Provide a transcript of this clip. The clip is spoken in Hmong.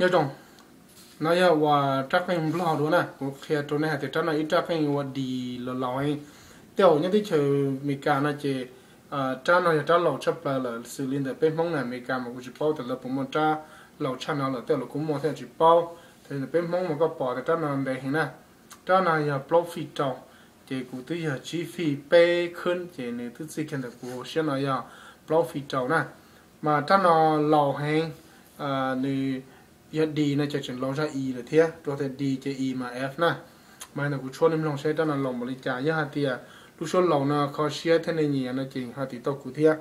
Nyob zoo, no yog ua rab qeej Nplog dua na, kuv qhia rau nej hais tias rab no ib rab qeej ua D los laus heev. Tej zaum nyob teb chaws Amelikas no ces rab no yog rab laus tshaj plaws lawm, xws li ntawm peb Hmoob na, Amelikas mas kuv tsis paub tias lawv puas muaj rab laus tshaj no lawm, tej zaum lawv kuj muaj thiab tsis paub. Tab sis ntawm peb Hmoob mas koj pom tias rab no ntev heev na. Rab no yog plaub fij rau, ces kuv twb yog tsib fij peb khwb ces nws twb txij kiag ntawm kuv hauv siab no yog plaub fij rau na. Mas rab no laus heev, nws yog D no ces tseem laus zog E lawm thiab, rau tias D ces E mas F na. Mas ntawm kuv tshuab nej mloog seb rab no laus npaum li cas, yog hais tias lub suab laus no kho siab thiab nej nyiam no ces ho tim tau kuv thiab.